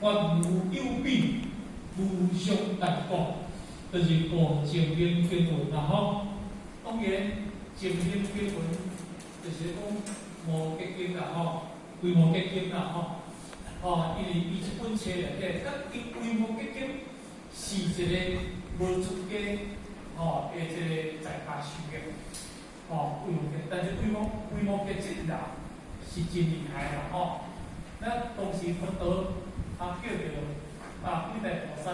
法無有比，無上大果，就是五淨明經文啦吼。當然，淨明經文就是講摩訶經啦吼，維摩詰經啦吼。哦，因為伊這本冊內底，咱伊維摩詰經是一個無出家吼的這個在家修行，吼維摩詰，但是維摩詰這個人是真厲害啦吼。咱當時佛陀啊叫著啊幾大菩薩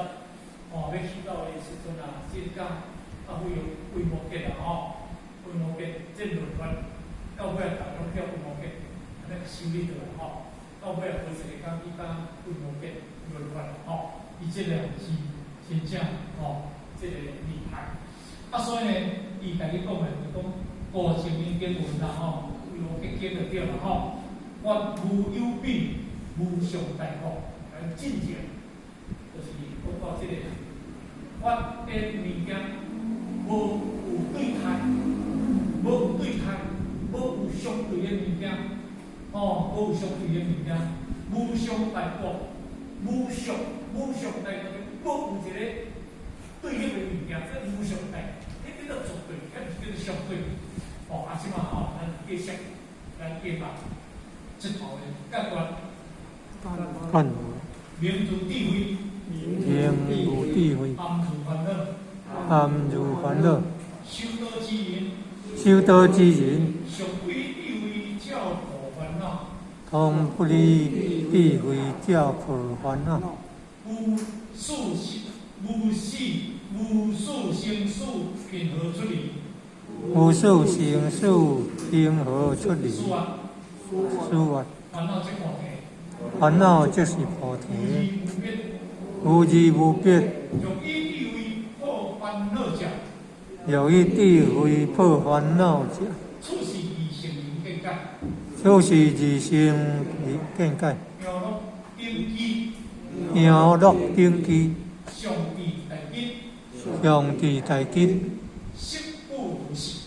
吼，欲去到的時陣啊，這講啊維摩詰啦吼，維摩詰這論法到尾逐家攏叫維摩詰，按呢修理落來吼。到尾無一个講去甲維摩詰輪法吼，伊這個人是真正吼，這個厲害。啊，所以呢，伊共你講的就講五淨明經文啦吼，維摩詰經就對啦吼。法無有比，無上大果，來進前，就是講到這個法的物件，無有對待，無有對待，無有相對的物件。哦，無有相對的物件，無上大果，無上無上大果，無有一個對立的物件，這無上大，彼叫做絕對，彼毋是叫做相對。哦，啊，這馬吼，咱繼續來解答這頭的解決。看明如智慧，明如智慧，暗如煩惱，暗如煩惱，修道之人，修道之人，常不以智慧照破煩惱，常不以智慧照破煩惱，無數無始無數生死憑何出離？無數生死憑何出離？說啊，說啊，煩惱即菩提，煩惱即是菩提，無二無別，無二無別。欲以智慧破煩惱者，欲以智慧破煩惱者，此是二乘人見解。此是二乘見解。妙樂頂機，妙樂頂機，上智大吉，上智大吉，昔不如是。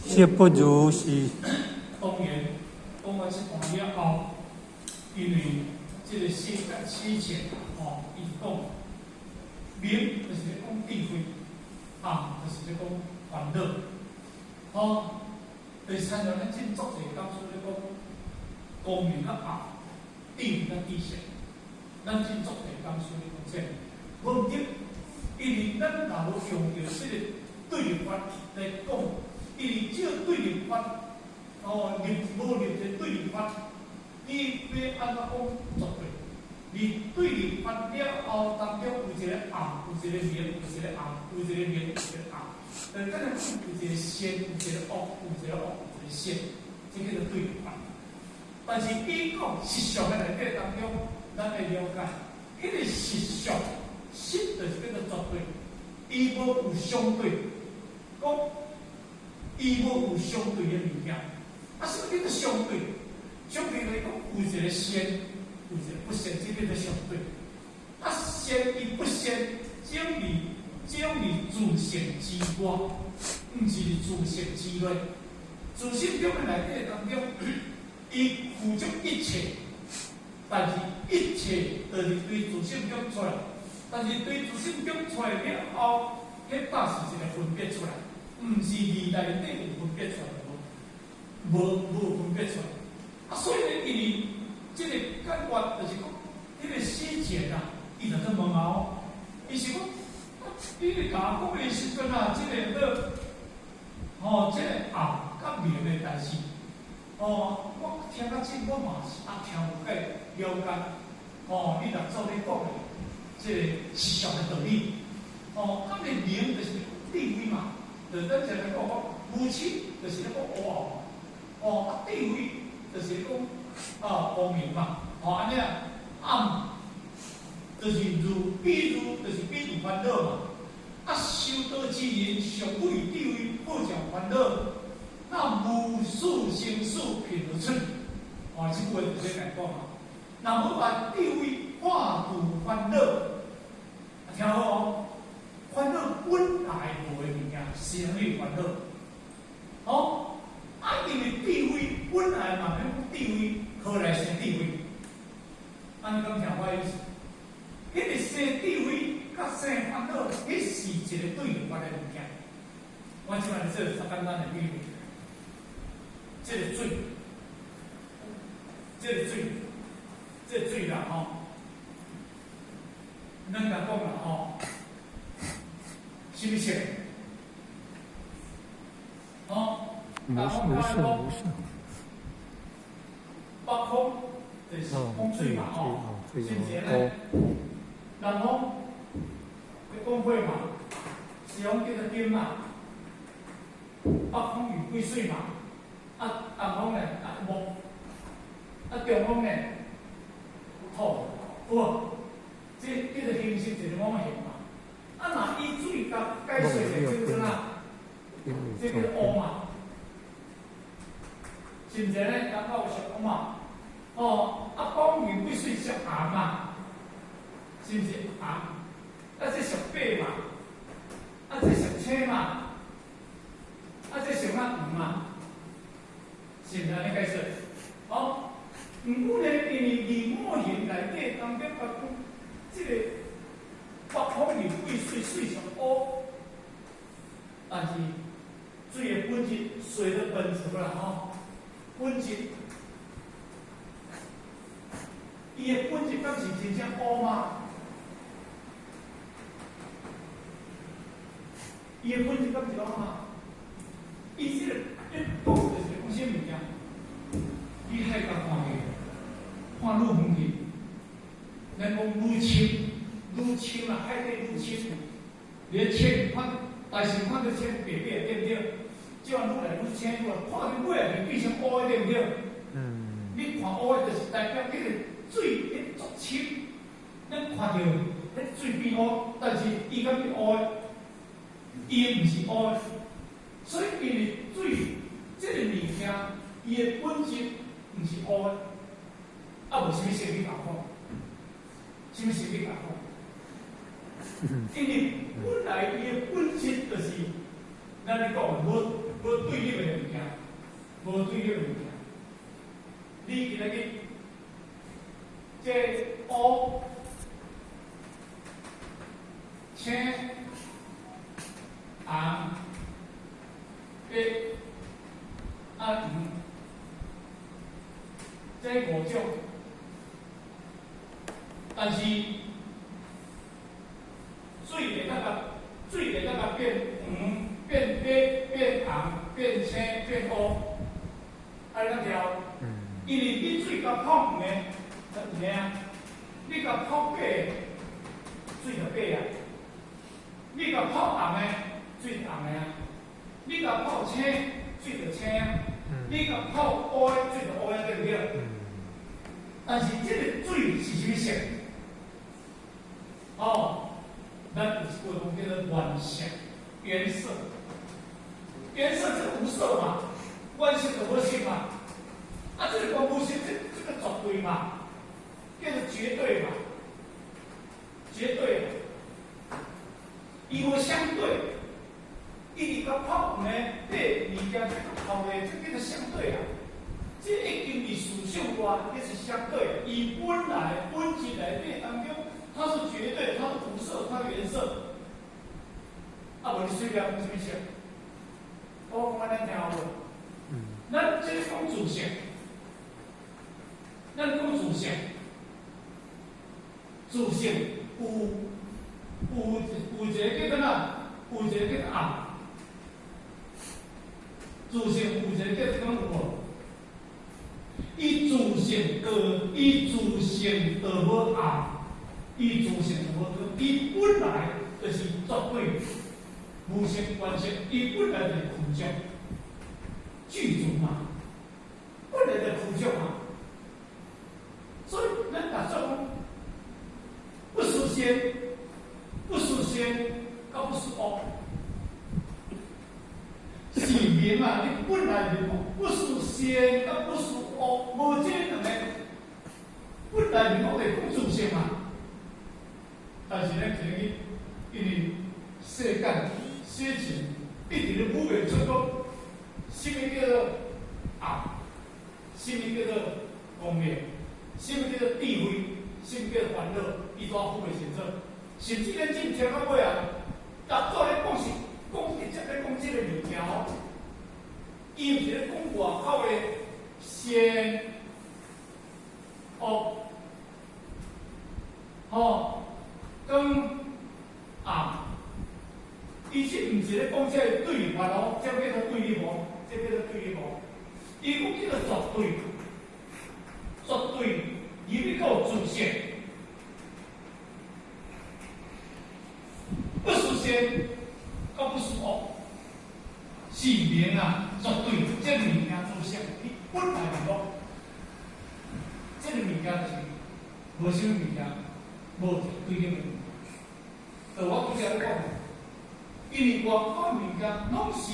昔不如是。當然，講完這段了後，因為這個世間此前吼，伊講明就是咧講智慧，暗就是咧講煩惱。吼，第三樣咱真足濟講出咧講光明佮暗，智慧佮知識，咱真足濟講出咧講這個，無毋對，因為咱若無用著這個對立法來講，因為這個對立法，哦，立無立這對立法，你欲按怎講絕對？你對立法了後，當中有一個暗，有一個明，有一個暗，有一個明，有一個暗。但咱來講有一個善，有一個惡，有一個惡，有一個善，這叫做對立法。但是伊講實相的內底當中，咱會了解，彼個實相，實就是叫做絕對，伊無有相對，講伊無有相對的物件。啊，啥物叫做相對？相對來講，有一個善，有一個不善，這叫做相對。啊，善與不善，只用佇自性之外，毋是佇自性之內。自性中的內底當中，伊具足一切，但是一切就是對自性中出來，但是對自性中出來了後，彼搭是一個分別出來，毋是佇內底有分別出來，無分別出來。啊，所以呢，因為這個解決就是講，彼個死前啊，伊就去問啊，伊是講，你咧共我講的時陣啊，這個吼，這個暗佮明的代誌，哦，我聽較真，我嘛是啊聽無解了解，哦，你若做咧講的，這個實相的道理，哦，啊，個明就是智慧嘛，就咱常來講講，無痴就是咧講烏暗，哦，啊，智慧就是講啊光明嘛，哦，按呢啊，暗就是如比如就是比如煩惱嘛，啊，修道之人常不以智慧破除煩惱，那無數生死憑何出？哦，這句話就是咧講嘛。若無把智慧化除煩惱，聽好哦，煩惱本來無的物件，啥物煩惱？哦，啊，因為智慧本來嘛免講智慧，何來生智慧？按呢敢聽我意思？生煩惱，彼是一個對立的物件。我這擺做較簡單的比喻，這個水，這個水，這個水啦吼，咱共講啦吼，啥物色？吼，無無色無色。北方就是講水嘛吼，是毋是按呢？南方講火嘛，西方叫做金嘛，北方有癸水嘛，啊東方呢啊木，啊中方呢土，有無？這叫做形成一個五行嘛。啊，若以水共解釋就叫做啥？這叫做烏嘛，是毋是呢？感覺有屬烏嘛？哦，啊，講魚癸水屬紅嘛，是毋是紅？啊，這屬白嘛？啊，這屬青嘛？啊，這屬啥黃嘛？是毋是按呢解釋？哦，毋過呢，因為二五行內底當中，甲講這個北方魚癸水，水屬烏，但是水的本質，水的本質啦吼，本質。伊的本質敢是真正烏嗎？伊的本質敢是烏嗎？伊這個一講就是講啥物件？你海角看去，看愈遠去，咱講愈深，愈深啊，海底愈深，你清看，但是看著清白白對毋對？這樣愈來愈清，愈來看到尾仔變成烏的對毋對？你看烏的，就是代表彼個水彼足深，咱看著彼水變烏，但是伊敢是烏的？伊毋是烏的，所以因為水這個物件，伊的本質毋是烏的，啊無啥物色去共款，啥物色去共款？因為本來伊的本質就是，咱咧講無無對立的物件，無對立的物件。你今仔日這烏、青、紅、白、啊黃，這五種，但是水會當共水會當共變黃、變白、變紅、變青、變烏，按呢敢對？因為你水共泡黃的，黃的啊；你共泡白的，水就白啊；你共泡紅的，水就紅的啊；你共泡青，水就青啊；你共泡烏的，水就烏的，對毋對？但是這個水是啥物色？哦，咱有一句話講叫做原色，原色，原色是無色嘛，原色就無色嘛。啊，這個講無色，這個絕對嘛，叫做絕對嘛，絕對嘛，伊無相對，伊佇個泡黃的白物件，這個泡的，這叫做相對啊。這已經佇思想外，這是相對。伊本來本質內底當中，它是絕對，它是無色，它原色。啊，無你隨便講啥物色？我講按呢聽有無？咱這講自性，咱講自性，自性有有有一個叫做啥？有一個叫做暗。自性有一個叫做講有無？伊自性就伊自性就無暗，伊自性就無光，伊本來就是絕對無色原色，伊本來就是具足，具足嘛，本來就具足嘛。所以咱大眾不思善，不思善，閣不思惡，是明啊！你本來就不思善，閣不思惡，無這兩个，本來就講會講自性嘛。但是咱今日因為世間世情一直咧分袂出講，啥物叫做暗，啥物叫做光明，啥物叫做智慧，啥物叫做煩惱，伊都分袂清楚。甚至咱進聽到尾啊，六祖咧講是講直接咧講這個物件哦，伊毋是咧講外口的善惡，吼，光暗，伊這毋是咧講這個對立哦，這叫做對立無？這叫做對立無？伊講叫做絕對，絕對入去到自性，不思善，閣不思惡，是明啊，絕對這個物件自性，伊本來面目，這個物件就是無啥物物件，無對立的物件。就我拄才咧講，因為外口的物件攏是，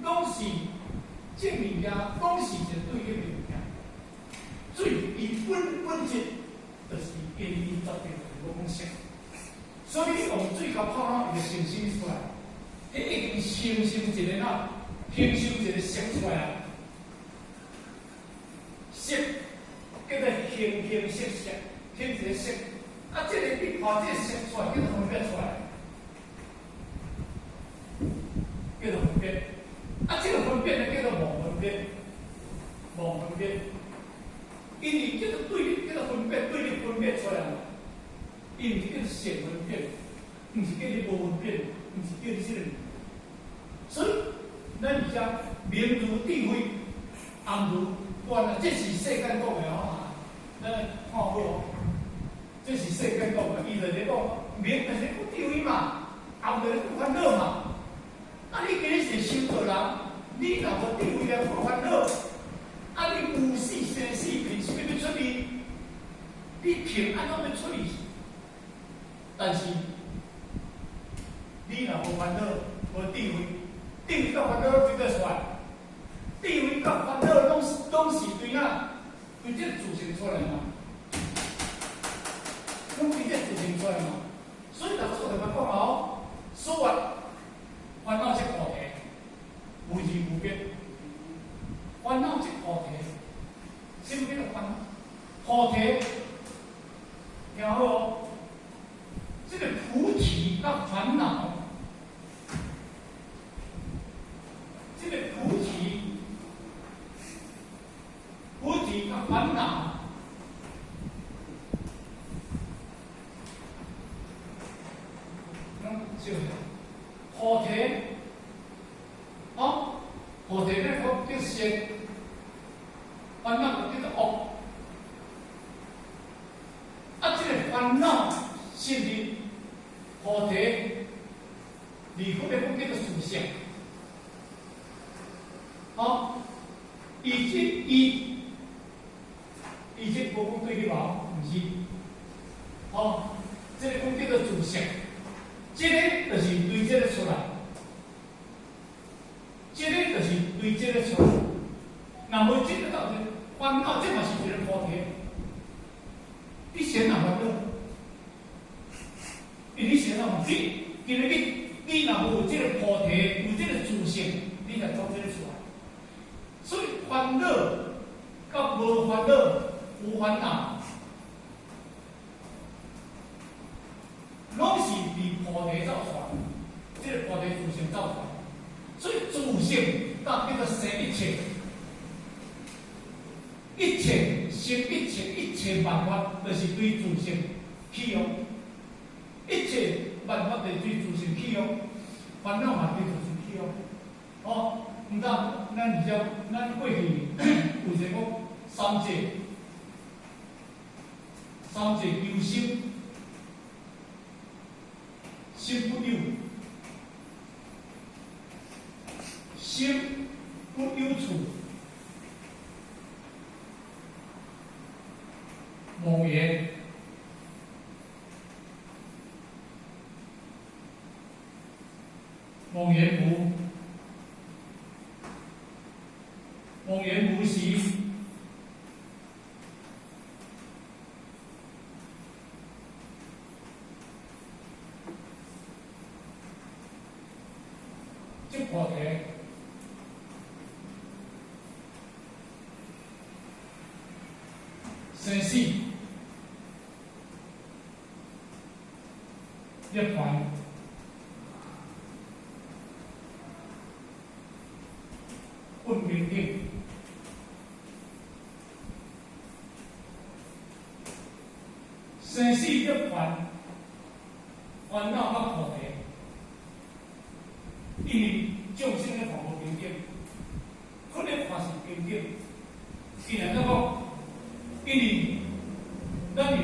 這物件攏是一個對立的物件。水伊本質就是因伊絕對無講色，所以你用水共泡爛，伊就生啥物出來？彼已經形成一個哪？形成一個色出來啊！色叫做形形色色，形一個色。啊，這個你看這個色出來，叫做分別出來，叫做分別。啊，這個分別呢，叫做妄分別，妄分別。因為叫做對立，叫做分別，對立分別出來嘛。伊毋是叫做善分別，毋是叫你無分別，毋是叫你這個。所以，咱而遮明如智慧，暗如觀啊，這是世間講的哦。咱看好哦，這是世間講的，伊就是講明就是講智慧嘛，暗就是講煩惱嘛。啊，你今日是修道人，你若無智慧來破煩惱，啊，你無死生死憑啥物欲出去？你憑按怎欲出去？但是你若無煩惱，無智慧，智慧佮煩惱對佗出來？智慧佮煩惱攏是對哪？對這個自性出來嘛？攏對這個自性出來嘛？所以六祖就講哦，所謂煩惱即菩提，無二無別。煩惱即菩提，啥物叫做煩惱？菩提，聽好哦，這個菩提佮煩惱，這個菩提，菩提佮煩惱，攏少菩提，哦，菩提咧講叫善，煩惱就叫做惡。啊，這個煩惱是伫菩提，離苦咧講叫做事相。哦，伊這無講對立無？毋是。哦，這個講叫做自性，這個就是對這個出來，這個就是對這個出來。若無這個到底煩惱，這嘛是一個菩提。你先若煩惱，因為你先若你今日你若無這個菩提，有這個自性，你才走這個出來。所以煩惱佮無煩惱，無煩惱，攏是佇菩提走出來，這個菩提自性走出來。所以自性搭叫做生一切，一切生一切，一切萬法，就是對自性起用。一切萬法就是對自性起用，煩惱嘛對自性起用。哦，毋知咱而遮，咱過去有一個講三界，三界求心，心不有，心不有處，妄言，妄言無，妄言無時，即菩提，生死，涅槃，本平等。生死涅槃，煩惱佮菩提，因為眾生咧看無平等，佛咧看是平等。伊來怎講？因為咱是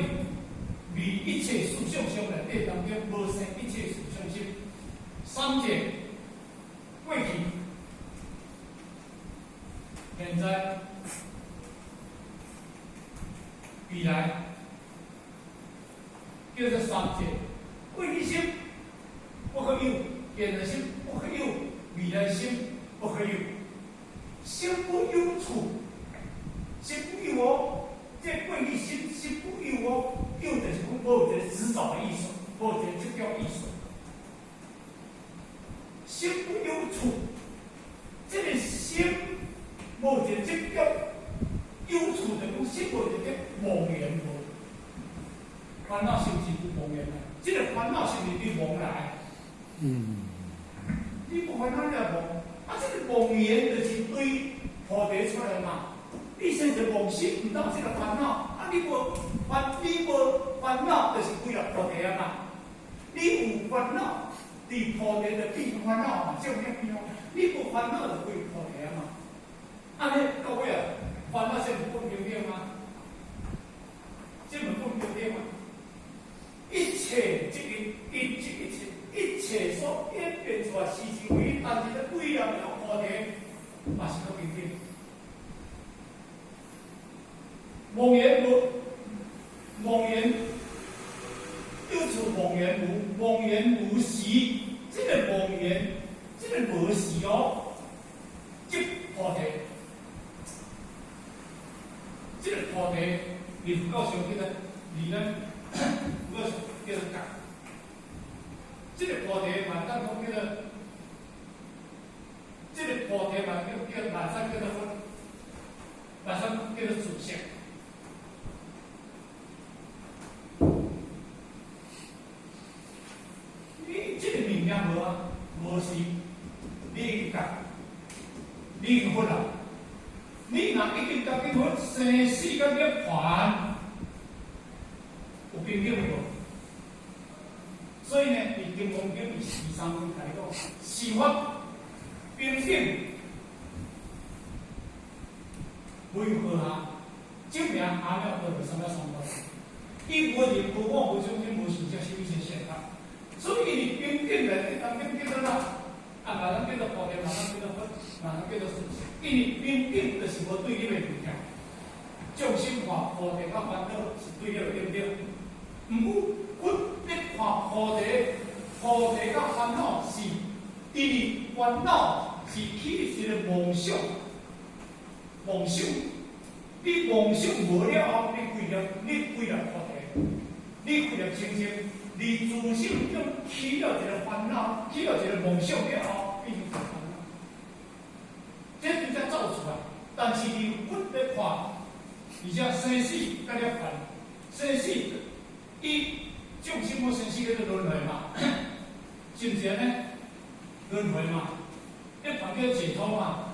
離一切思想相內底當中，無生一切思想心，三界過去、現在、未來，叫做三界。過去心不可有，現在心不可有，未來心不可有。心不有處，心不有哦。這過去心心不有哦，有就是講無一個執著的意思，無一個執著意思。心不有處，這個心無一個執著，有處就講心無一個妄言無。煩惱心是有妄言的，這個煩惱心是對妄來。你無煩惱你也妄，啊，這個妄言就是對菩提出來嘛。你生一個妄心，毋當這個煩惱，啊，你無煩，你無煩惱，就是歸入菩提啊嘛。你有煩惱，佇菩提就變煩惱嘛，這樣變哦。你無煩惱就歸入菩提啊嘛。按呢到尾啊，煩惱是毋本平等嗎？這毋本平等嗎？一切這個一切一切一切所演變出來是是非，但是咧歸入了菩提，嘛是閣平等。妄言無，妄言有處妄言無，妄言無時，這個妄言，這個無時哦，即菩提，這個菩提，佇佛教上叫做，佇咱佛教上叫做覺，這個菩提嘛，當講叫做，這個菩提嘛叫叫嘛，使叫做佛，嘛使叫做自性。你這個物件無啊，無時，你已經覺，你已經佛啦。你若已經覺經佛，生死佮涅槃有平等無？所以呢，佇金剛經第四三文來講，是法平等，無有何下，證明阿耨多羅三藐三菩提。伊無人無我無眾生無寿者，修一切善法。所以，伊平等來當中叫做啥？啊，嘛通叫做菩提，嘛通叫做佛，嘛通叫做自性。因為平等就是無對立的物件，眾生看菩提佮煩惱是對立的，對毋對？毋過佛咧看菩提，菩提佮煩惱是因為煩惱是起一個妄想，妄想，你妄想無了後，你歸入，你歸入菩提，你歸入清淨。你自性中起了一個煩惱，起了一個妄想了後，變成煩惱。這拄才走出來，但是佇佛咧看，而且生死佮涅槃，生死伊眾生無生死叫做輪迴嘛，是毋是按呢？輪迴嘛，涅槃叫解脫嘛。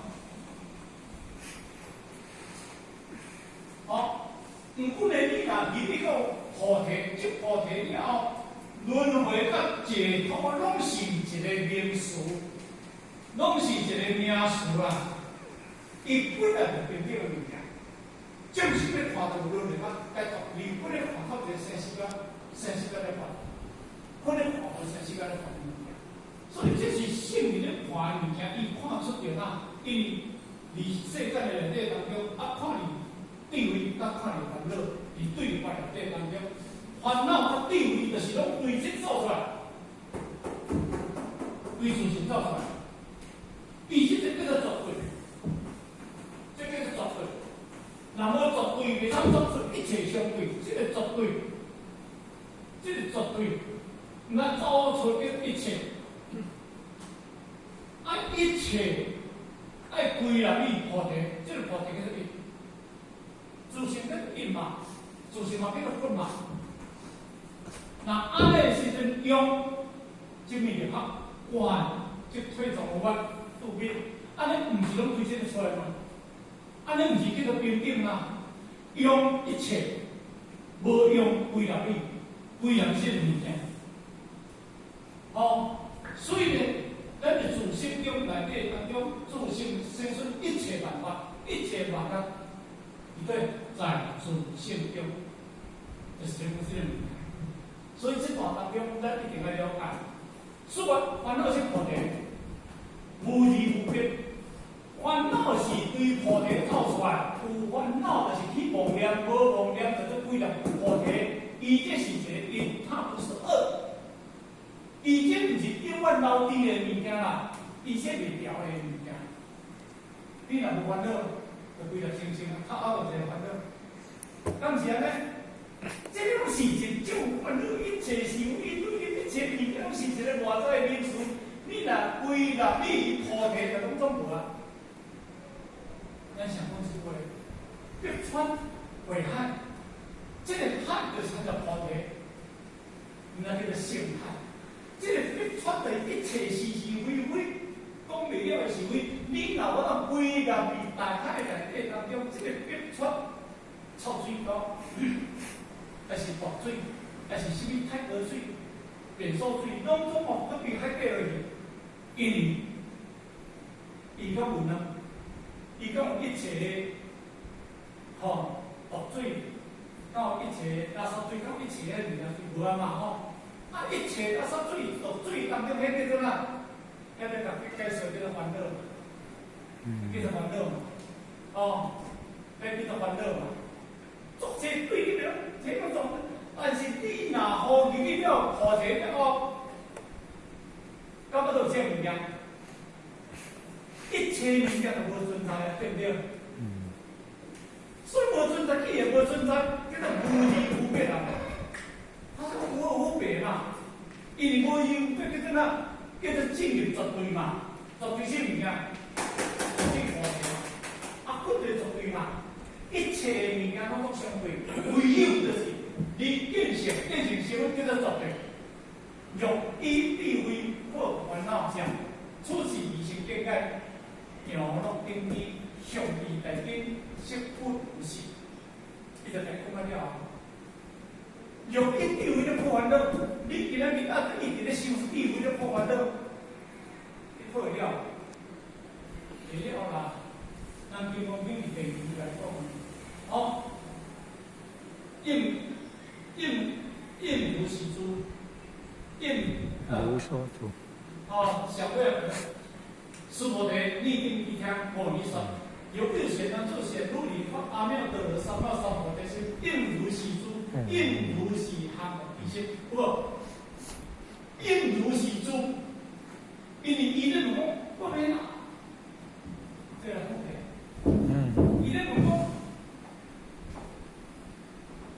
哦，毋過呢，你若入去到菩提，證菩提了後，輪迴佮解脫攏是一個名詞，攏是一個名詞啦。伊本來就平等的物件，眾生咧看著有輪迴佮解脫，伊本來看到一個生死佮生死佮涅槃，本來看無生死佮涅槃的物件。所以這是聖人咧看的物件，伊看出著哪？因為佇世間的內底當中，啊，看佇智慧佮看佇煩惱，佇對法內底當中。煩惱佮智慧就是攏對這做出來，對事情做出來。伊這個叫做絕對，這叫做絕對。若無絕對，袂當作出一切相對，這個絕對，這個絕對，毋通走出一切。啊，一切愛歸入於菩提，這個菩提叫做一，自性叫做一嘛，自性嘛叫做佛嘛。若按呢時陣用這物力學，觀即退藏無法度滅，按呢毋是攏推這個出來嗎？按呢毋是叫做平等嗎？用一切，無用歸納你，歸納這個物件。哦，所以呢，咱佇自性中內底當中，自性生出一切萬法，一切萬法，佇底在自性中，就是這個物件。所以這段當中，咱一定愛了解。所以煩惱是菩提，無二無別。煩惱是對菩提透出來，有煩惱就是起妄念，無妄念就做歸納菩提。伊這是一個因，它不是惡。伊這毋是永遠留佇的物件啦，伊這袂掉的物件。你若無煩惱，就歸納清清啊，較後就一個煩惱。敢是按呢？這種是一種煩惱，一切是非，對一切物件攏是一個外在的名詞。你若歸納你菩提就攏總無啊。咱想講這話，逼穿慧海，這個海就是叫做菩提，毋知叫做性海。這個逼穿的一切是是非非，講袂了的是非。你若我當歸納佇大海內底當中，這個逼穿臭水溝，還是濁水，還是啥物太河水、變數水，攏總哦，都變海底落去。因為伊較有呢，伊較有一切的吼濁水，到一切垃圾水，到一切的物件水無啊嘛吼。啊，一切垃圾水、濁水當中，彼叫做啥？彼個共解說叫做煩惱，叫做煩惱嘛。哦，彼叫做煩惱嘛。做這對你了，這個做，但是你若予入去了，菩提了後，敢閣有這物件？一切物件都無存在啊，對毋對？所以無存在，既然無存在，叫做無二無別啊。它是無二無別嘛。因為無二無別叫做啥？叫做進入絕對嘛。絕對啥物件？正菩提嘛。啊，絕對絕對嘛。一切物件攏總相對，唯有就是你見性，見性什麼叫做絕對？若以智慧破煩惱障，此是二乘見解，調樂頂智，上智大經，色不無實。伊就來講啊了。若以智慧咧破煩惱，你今仔日啊一直咧修智慧咧破煩惱，你破會了？會了啦。咱金剛經是第二來講，哦，應應應如是住，應無所住。哦，小尾，須菩提，你定彼聽，我你說，由有賢能住賢如理發阿耨多羅三藐三菩提心，應如是住，應如是行其實有無？應如是住，因為伊咧問講，我欲按怎，這個問題。伊咧問講，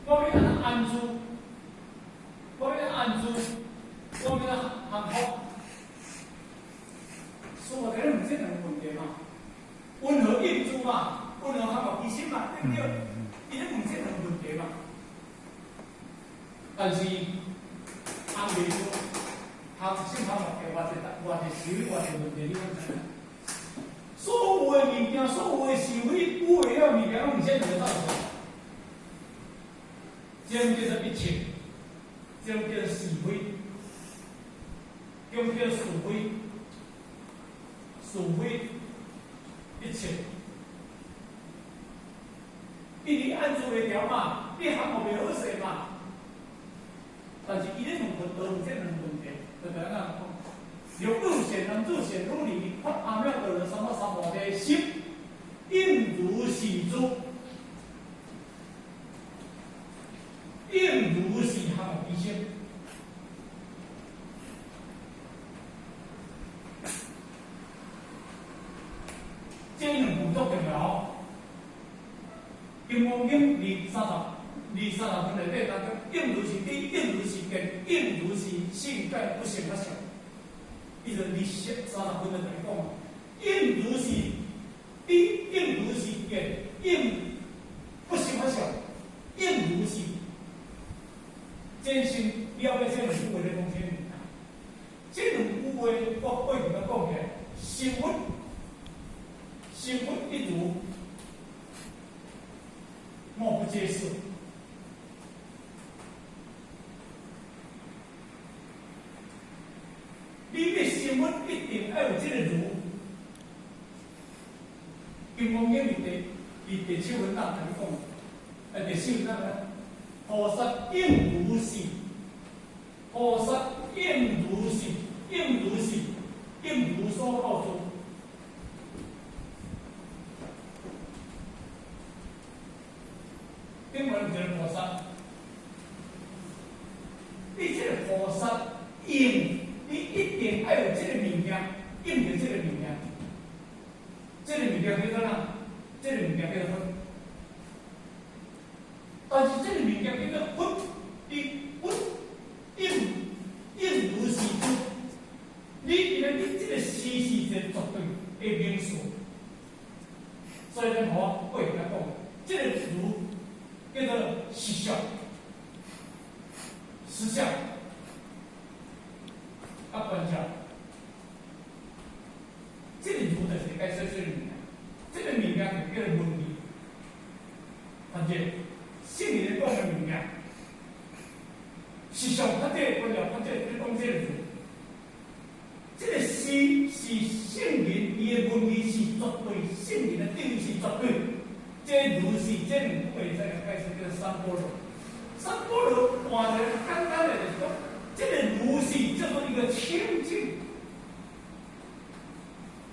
我欲按怎安住，我欲按怎安住，我欲按怎降伏。須菩提問這兩個問題嘛？雲何應住嘛？雲何降伏其心嘛？對毋對？伊咧問這兩個問題嘛？但是，翁袂著，他一性降伏的，偌濟偌濟是非，偌濟問題，你敢知影？所有的物件，所有的是非，有的了物件，攏毋這兩個走出來。這種叫做一切，這種叫做是非，這種叫是非，是非一切。因為按住會調嘛，你降伏袂好勢嘛。但是伊咧問問問這兩個問題，就按怎講？由有賢能住賢如理，發阿耨多羅三藐三菩提心，應如是住，應如是降伏其心。這兩句足重要。金剛經二三十分內底當中，應如是知，應如是見，應如是信解不生不滅。伊就二三十分就來講，應如是知，應如是見，應不生不滅，應如是。這是先了解這兩句話咧講啥物件。這兩句話我過去捌講起來，成佛，成佛一如，莫不皆是。你欲成佛，一定愛有這个如。金剛經佇第七分那共你講，第四分那菩薩應如是，菩薩應如是，應如是，應如所告知。頂懸有一个菩薩，你這个菩薩應，你一定愛有這個物件，應著這個物件，這個物件叫做啥？這個物件叫做佛。但是這個物件叫做佛，你佛應如是知。你今日你這個是是一個絕對的名詞，所以咱互我過去來講，這個如叫做實相，實相。啊，觀照，這個如就是解說這個物件，這個物件就叫做文字。反正聖人講的物件，實相較這個觀照，較這咧講這個如，這個是是聖人伊的文字是絕對，聖人的定義是絕對。這如是這兩句話會使解釋叫做三般若。三般若換一個簡單的就是講，這個如是叫做一個清淨，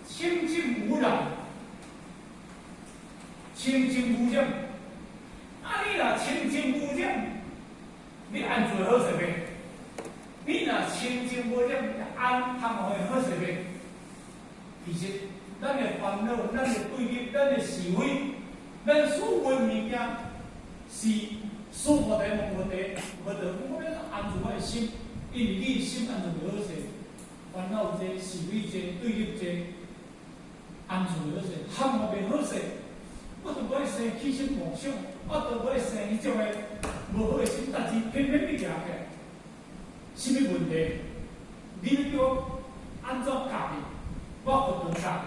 清淨無染，清淨無染。啊，你若清淨無染，你安住會好勢袂？你若清淨無染，安通會好勢袂？其實，咱的煩惱、咱的對立、咱的是非、咱所有的物件，是師父佇問問題，無得講我欲按住我的心，因為你的心按住袂好勢，煩惱濟、是非濟、對立濟，按住袂好勢，含嘛袂好勢，我都無愛生起心妄想，我都無愛生彼種的無好的心，但是偏偏欲行起來，啥物問題？你欲叫我按怎教你？我佛陀教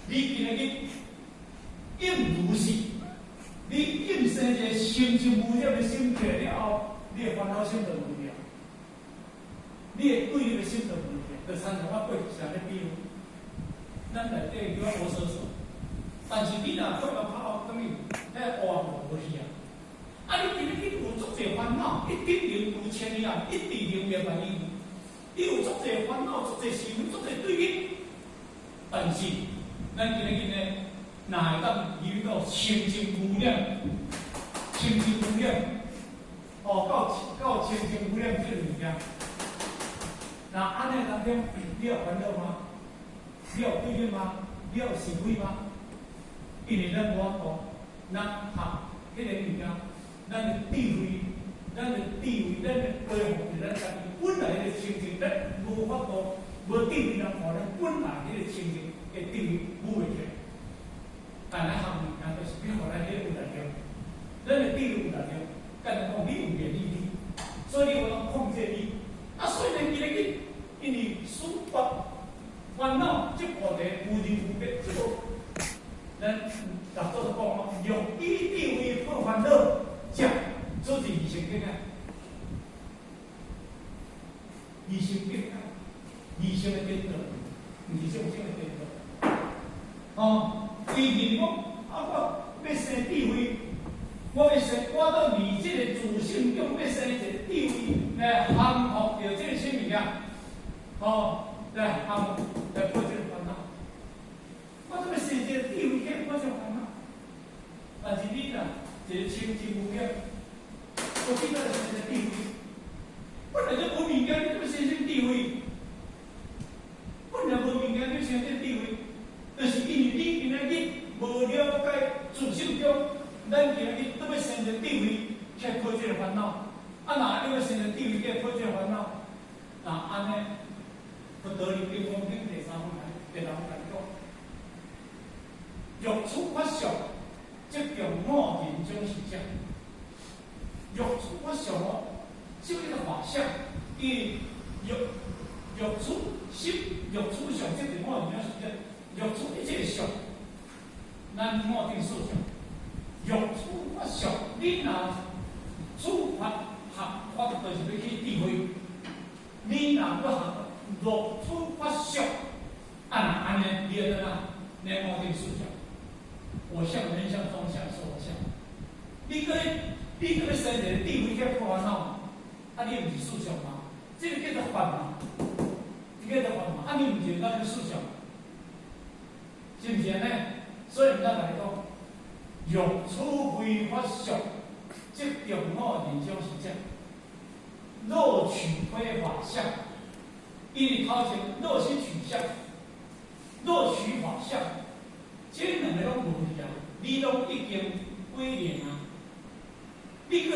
你，今仔日應如是，你應生一個清淨無染的心起來了後，你的煩惱心就無了，你的對立的心就無了。就親像我過去常咧比喻，咱內底叫我無所說，但是你若過來拍後，等於彼個烏無去啊。啊，你今日你有足濟煩惱，一滴靈無千里暗，一滴靈滅萬里。你有足濟煩惱，足濟是非，足濟對立。但是，咱今日呢，若會當入到清淨無染、清淨無染，哦，到清淨無染這個物件，那按呢當中，你有煩惱嗎？你有對立嗎？你有是非嗎？因為咱無法度，咱學彼個物件，咱的智慧，咱的智慧，咱的恢復佇咱家己本來彼個清淨，咱無法度，無智慧人看咱本來彼個清淨的智慧舞袂起來。但咱學物件就是欲予咱彼個有力量，咱的智慧有力量，簡單講，你有免疫力，所以你有法度控制你。啊，所以呢，今日因為事法煩惱這課題無離無別，這個咱六祖就講咯，欲以智慧破煩惱，這做是二乘境啊，二乘境啊，二乘的顛倒，毋是眾生的顛倒。哦，伊認講啊，我欲生智慧，我欲生，我到佇這個自性中欲生一個智慧來降伏著這個啥物件，哦，來降伏來破這個煩惱。我怎欲生這個智慧去破這個煩惱？但是你若一個清淨無染，我變做生一個智慧，本來就無物件，你怎欲生啥智慧？本來無物件，你生這智慧，就是因為你今仔日無了解自性中，咱今仔日都欲生一個智慧去破這個煩惱。啊，若你欲生一個智慧去破這個煩惱，那按呢，佛陀佇金剛經第三分第六分講，欲處法相，則共五蘊總是者。欲處法相哦，這這個法相，伊欲欲處心欲處相，這個我毋曉欲處一切相，咱五蘊四相，欲處法相，你若處法學法，就是欲去智慧。你若欲學落處法相，啊若按呢，你會怎啊？你五蘊四相，我相、人相、眾相、壽相。你閣欲生一個智慧去破煩惱，啊，你毋是四相嗎？這個叫做法嘛，這個叫做法嘛。啊，你毋是咱個四相，是毋是按呢？所以咱來講，欲處非法相，即中五人種是這。若取非法相，因為頭前若是取相，若取法相，這兩个攏無去啊！你攏已經歸零啊！你閣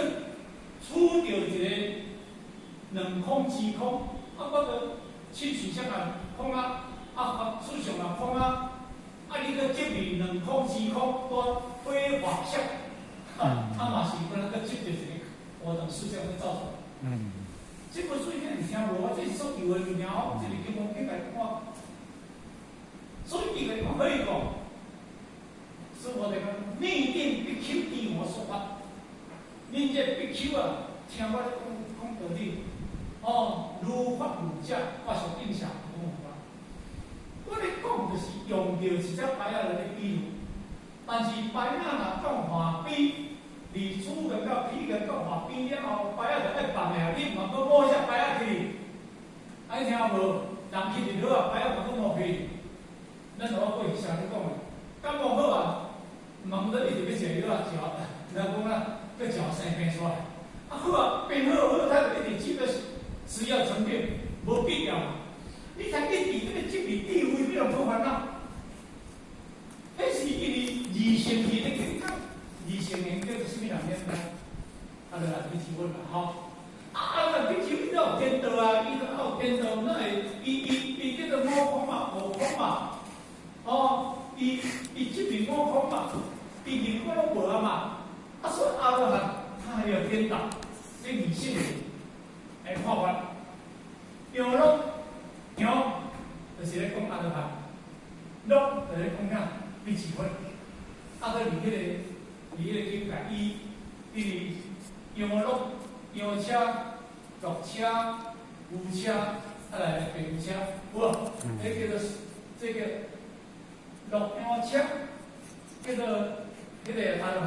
取著一個兩空之空，啊，我閣七取相啊空啊，啊法四相啊空啊，啊你閣執著兩空之空，多非法相，啊嘛是敢若閣執著一個五蘊四相閣走出來。這部書你聽無啊？這是所有的物件哦，這個經文去來看。所以伊個講可以講，師父就講，內定比丘聽我說法，恁這比丘啊，聽我咧講講道理，哦，如法如教，我是應下講法。我咧講就是用著一隻牌仔來咧比喻，但是牌仔若講話比。離此緣到彼緣到下邊了後，牌仔就愛放的啊！你毋通閣摸一隻牌仔去，啊，你聽無？人去就好啊，牌仔嘛閣摸去。咱就我過去常咧講的，感冒好啊，毋通閣一直欲食藥啊，食，人講啊，閣食生病出來。啊好啊，病好好，他就一直吃個吃藥成病，無必要。你才一直這個執著智慧，你攏無煩惱。彼是因為二乘人的境界。二乘人叫做啥物人？你知？啊，就來比丘啦，吼！啊，啊，比丘伊都有顛倒啊，伊都有顛倒，那會伊叫做五空嘛，無空嘛，哦，伊執著五空嘛，伊認我攏無啊嘛，啊，所以阿羅漢他還有顛倒，這二乘人來看法，楊樂楊就是咧講阿羅漢，樂就是咧講啥？比丘，啊，閣佇彼個。佇彼個境界，伊佇羊鹿、羊車、鹿車、牛車，啊來白牛車，有無？彼叫做這個鹿羊車，叫做彼個阿羅漢；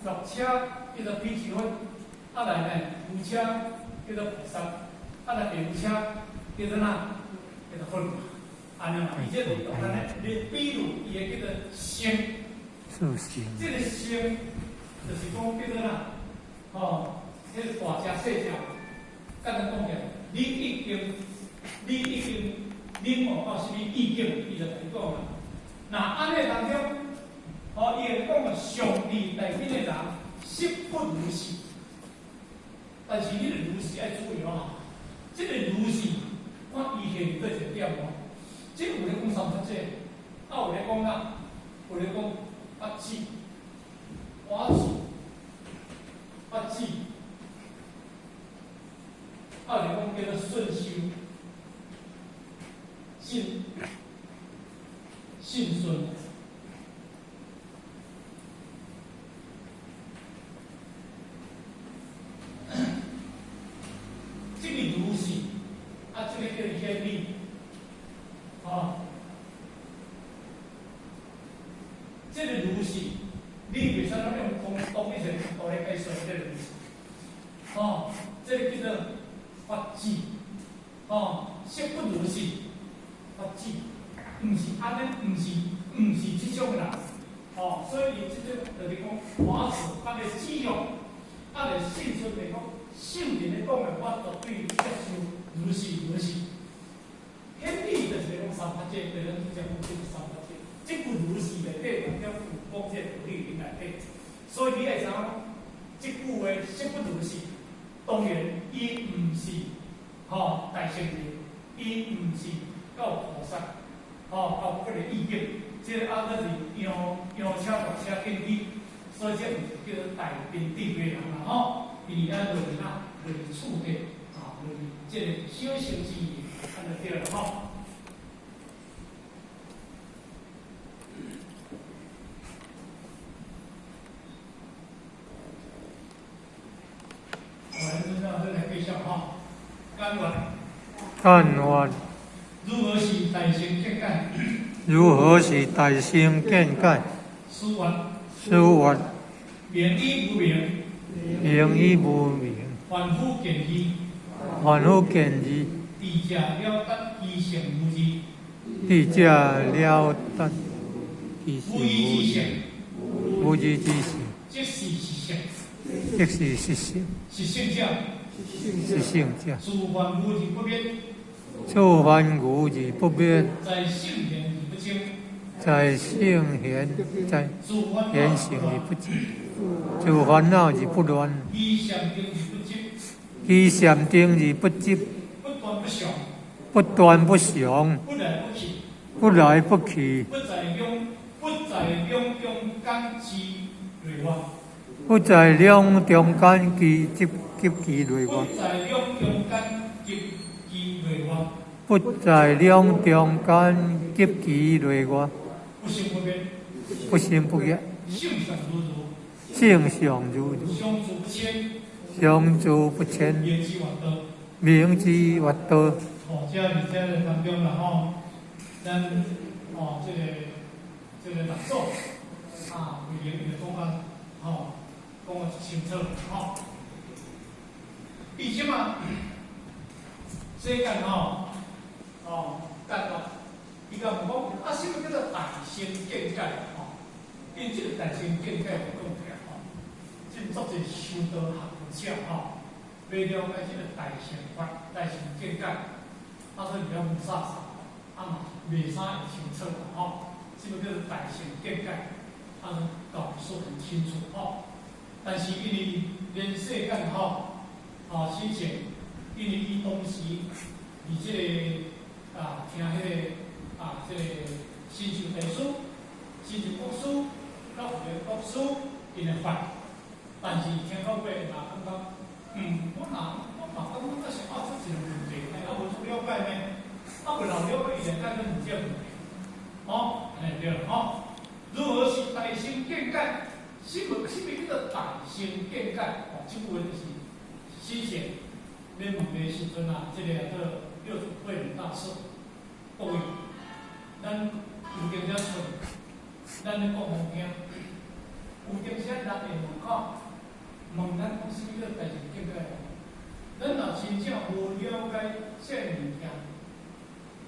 鹿車叫做比丘，啊來呢牛車叫做菩薩，啊來白牛車叫做哪？叫做佛。按呢嘛，伊這個按呢，你比喻伊個叫做性。這個性就是講叫做哪？吼，彼個大隻細隻，簡單講起來，你已經領悟到啥物意境，伊就共你講啦。若按呢當中，吼，伊會講上智大品的人，色不如是。但是你個如是愛注意哦，這個如是，看伊下面佗一個點哦。這個有咧講三法界，啊有咧講哪？有咧講法智、法智、法智，啊有咧講叫做順修、信、信順。這個如是，啊，這個叫顯理，吼。這個如是，你袂使攏用空洞一個道理解說這個如是，吼，這個叫做法智，吼，色不如是，法智，毋是按呢，毋是這種人，吼，所以這種就是講法智，啊個智用，啊個信順來講，聖人咧講的，我絕對接受如是如是。顯理就是講三法界，就是咱講這個三法界。這句如是內底，當中有講這個道理佇內底，所以你愛知影這句話色不如是，當然伊毋是吼大乘人，伊毋是到菩薩，吼到彼個意境，這個還閣是羊羊車鹿車見機，所以這毋是叫做大品智慧人啦吼，伊按就是哪，落去處理，啊，落去這個小乘之義，按呢對啦吼。我們這來繼續吼，甘願。甘願。如何是大乘見解？如何是大乘見解？思願。思願。明與無明。明與無明。凡夫見義。凡夫見義。智者了達其性無二。智者了達其性無二之性。無二之性。即是實性。即是實性。實性者。實性者。此凡夫而不滅。此凡夫而不滅。在聖賢而不爭。在聖賢在賢聖而不爭。自煩惱而不亂。依禪定而不執。依禪定而不執。不斷不常。不斷不常。不來不去。不來不去。不在兩不在兩中間之內外。不在兩中間之及其內外。不在兩中間及其內外。不在兩中間及其內外。不生不滅。不生不滅。性相如如。性相如如。相續不遷。相續不遷。明之曰道。明之曰道。哦，這佇這个當中啦吼，咱哦，這個六祖啊，為了伊就講啊，吼，講啊清楚吼。伊這馬世間吼，哦，間哦，伊共問講，啊，啥物叫做大乘見解吼？因這個大乘見解就講起來吼，真足濟修道學者吼，袂了解這個大乘法、大乘見解。啊，所以比較霧煞煞，啊嘛袂啥會清楚吼。這個叫做大乘見解，啊，講說很清楚吼。但是因為連世間吼，啊，之前因為伊當時佇這個啊聽彼個啊這個神秀大師、神秀國師、甲慧能國師𪜶的法，但是聽到尾嘛感覺，我若我嘛感覺這是啊，這一個問題，還猶無足了解呢，啊無人了解，伊就解決毋這個問題，吼，按呢對啦，吼。如何是大乘見解？什物什物叫做大乘見解？哦，這句話就是之前咧問的時陣啊，這個叫做六祖慧能大師。各位，咱有當時出，咱咧講予聽，有當時人會問講，問咱講什物叫做大乘見解？咱若真正無了解這個物件，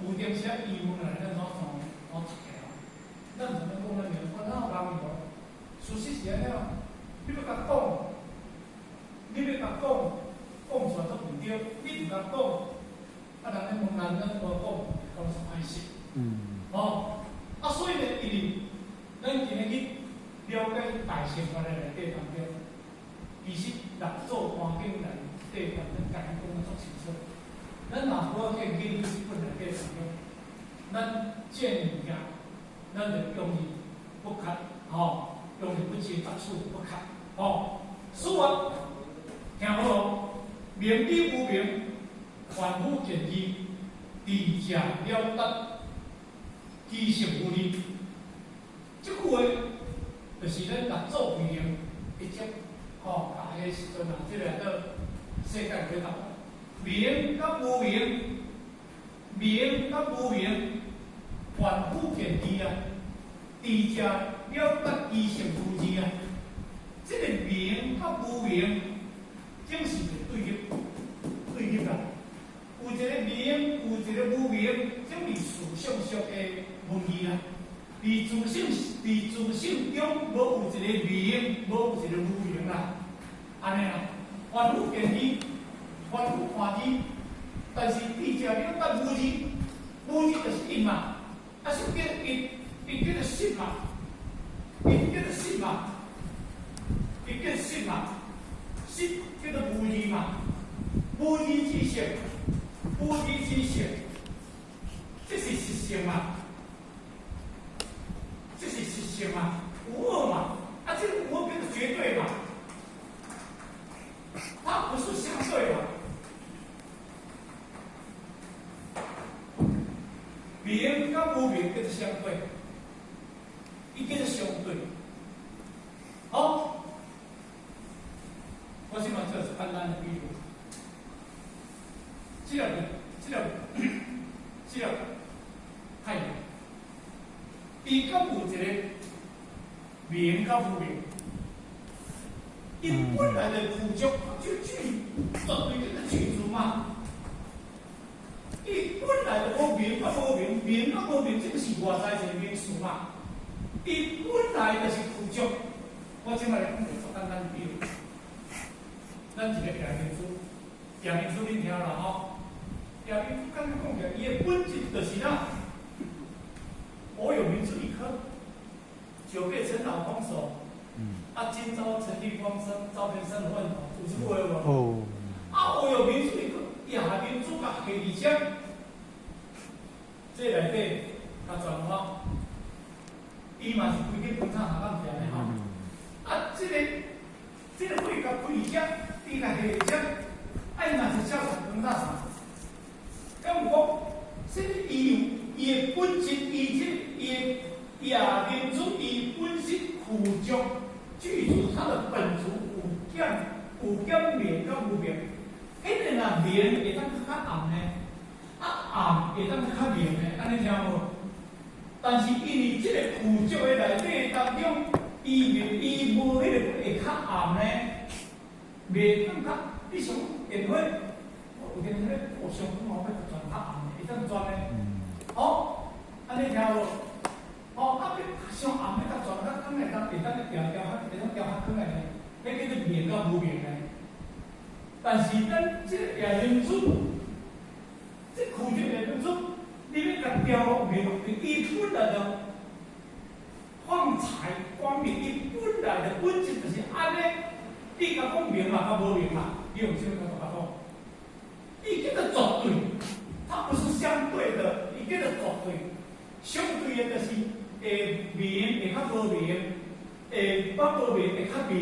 有當時疑問來，咱怎怎怎出來？咱毋知影講咱明，我哪有人無？事實是按呢，你欲共講，你欲共講，講出來都毋對，你毋共講，啊人咧問咱，咱無講，講是歹勢。哦，啊所以呢，因為咱今日去了解大乘法的內底當中，其實六祖壇經內底，咱家己講得足清楚。咱若無去研究這本內底當中，咱這物件，咱就容易不堪，吼，容易不知雜處不堪，吼。所以，聽好囉，明與無明，凡夫見義，智者了達，其性無二。這句話就是咱六祖慧能一直吼，共彼個時陣啊，這個叫世界回答。明佮無明，明佮無明，凡夫見義啊，智者了達其性無二啊。這個明佮無明，總是個對立，對立啦。有一個明，有一個無明，總是思想上的問題啊。佇自性，佇自性中，無有一個明，無有一個無明啦。按呢啦，凡夫見義，凡夫看義，但是智者了達無二，無二就是因嘛。啊，什麼叫因？因叫做識嘛，因叫做識嘛，因叫做識嘛，識叫做無二嘛，無二之性，無二之性，這是實性嘛。這是實性嘛，無二嘛，啊，這個無二叫做絕對嘛，它不是相對嘛，明佮無明叫做相對，伊叫做相對。好，我這馬做一簡單的比喻，這個太陽，伊敢有一個明佮無明？伊本來就具足，就具絕對叫做具足嘛。伊本來就無明佮無明，明佮無明，這個是外在一個名詞嘛。伊本來就是具足。我這擺來講一個足簡單的比喻，咱一個夜明珠，夜明珠恁聽啦吼。夜明珠簡單講起來，伊的本質就是啥？我有明珠一顆，久被塵勞空守。啊，今朝塵粒光生，照遍山河萬重，有這句話無？哦。啊，我有明珠一顆，夜明珠共下佇遮，這內底較全好，伊嘛是規間工廠下工起來的吼。啊，這個火共開佇遮，伊共下佇遮，啊，伊嘛是照常工廠啥？敢有講，這個伊有伊的本質，伊這伊的夜明珠，伊本身具足。具足它的本質有減有減明佮無明，彼個若明會當較暗呢，啊暗會當較明呢，按呢聽無？但是因為這個具足的內底當中，伊明伊無彼個會較暗呢，袂當較，你想電火，我有電火我上講吼，欲轉較暗的，會當轉呢？哦，按呢聽無？哦，啊，欲傷暗，欲共轉較光會當會當調調較會當調較光的呢？彼叫做明佮無明呢。但是咱這個夜明珠，這具足夜明珠，你欲共調明，伊本來就放彩光明，伊本來的本質就是按呢。你共講明嘛，佮無明嘛，你用啥物角度來講？伊叫做絕對，它不是相對的，伊叫做絕對。相對的就是會明會較無明，會較無明會較明。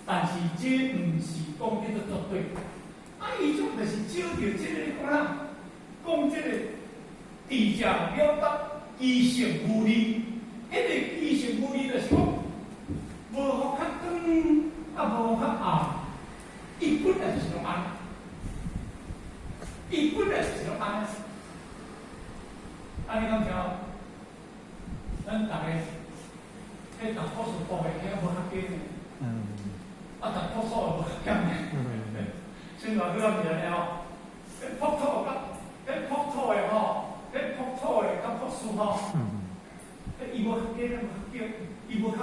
但是這毋是講叫做絕對。啊，伊種就是照著這個講啦，講這個智者了達其性無二，彼個其性無二就是講無予較光，啊無予較暗，伊本來就是攏按呢，伊本來就是攏按呢。按呢敢聽？咱逐个彼讀博士讀的，聽無較緊的。啊，讀博士的無較減的。先來去咱是按呢吼，彼朴土佮彼朴土的吼，彼朴土的佮博士吼，彼伊無較緊，無較減，伊無較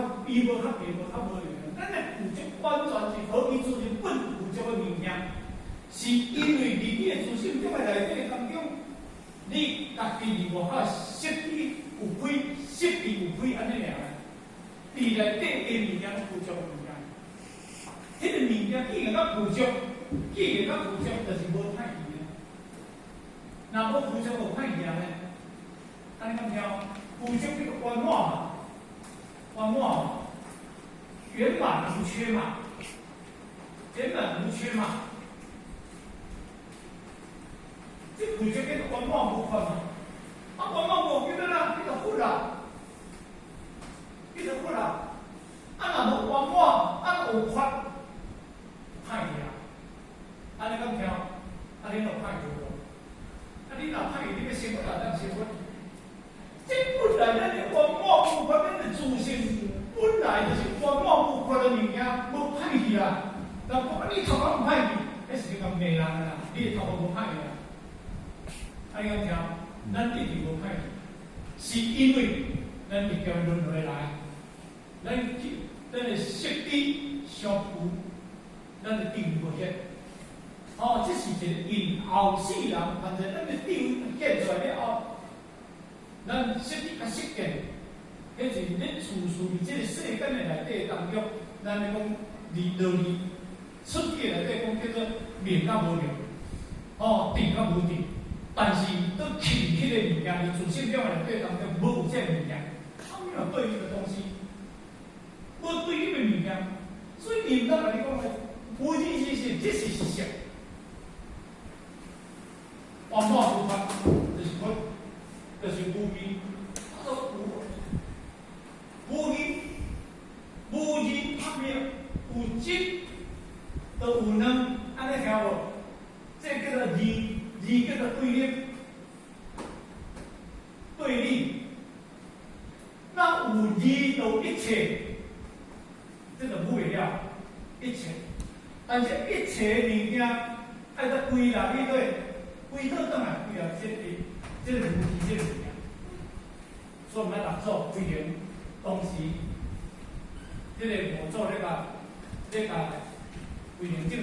低，無較無用。咱的具足完全是何其自性本具足的物件，是因為佇你的自性中的內底當中，你家己佇外口識彼有虧，識彼有虧按呢爾。佇內底的物件攏具足的物件，彼個物件既然較具足，既然較具足，就是無歹去的。若無具足，無歹去呢？按呢敢聽？具足叫做圓滿嘛，圓滿嘛，圓滿無缺嘛，圓滿無缺嘛。這具足叫做圓滿無缺嘛，啊，圓滿無缺叫做啥？叫做佛啊，叫做佛啊。啊，若無圓滿，啊，若有缺，歹去啊。按呢敢聽？啊，你若歹去無？啊，你若歹去，你欲成佛也當成佛。這本來咱的圓滿無缺，咱的自性本來就是圓滿無缺的物件，無歹去啊。人講啊，你頭殼毋歹去，彼是你共罵人啦，你的頭殼無歹去啊。按呢敢聽？咱一定無歹去，是因為咱一定輪迴來，咱去咱的識知相符，咱的定無現。哦，這是一個因後世人，反正咱的定現出來了後，咱識知佮識見，彼是恁處處佇這個世間的內底當中，咱咧講佇落佇出界內底講叫做明佮無明，哦，定佮無定。但是佇去彼個物件，佇自性中的內底當中，無有這個物件，它沒有對立的東西，無對立的物件，所以伊毋當共你講咧，無二之是，這是事實。圓滿無缺，就是佛。就是無義，啊，都有無義，無二拍滅，有一就有兩，按呢聽無？這叫做二，二叫做對立，對立。那有二就有一切，這就無袂了，一切。但是一切物件愛閣歸納裡底，歸倒轉來歸納這個無記這個物件。所以毋愛六祖規定當時，這個五祖咧共咧共規定正。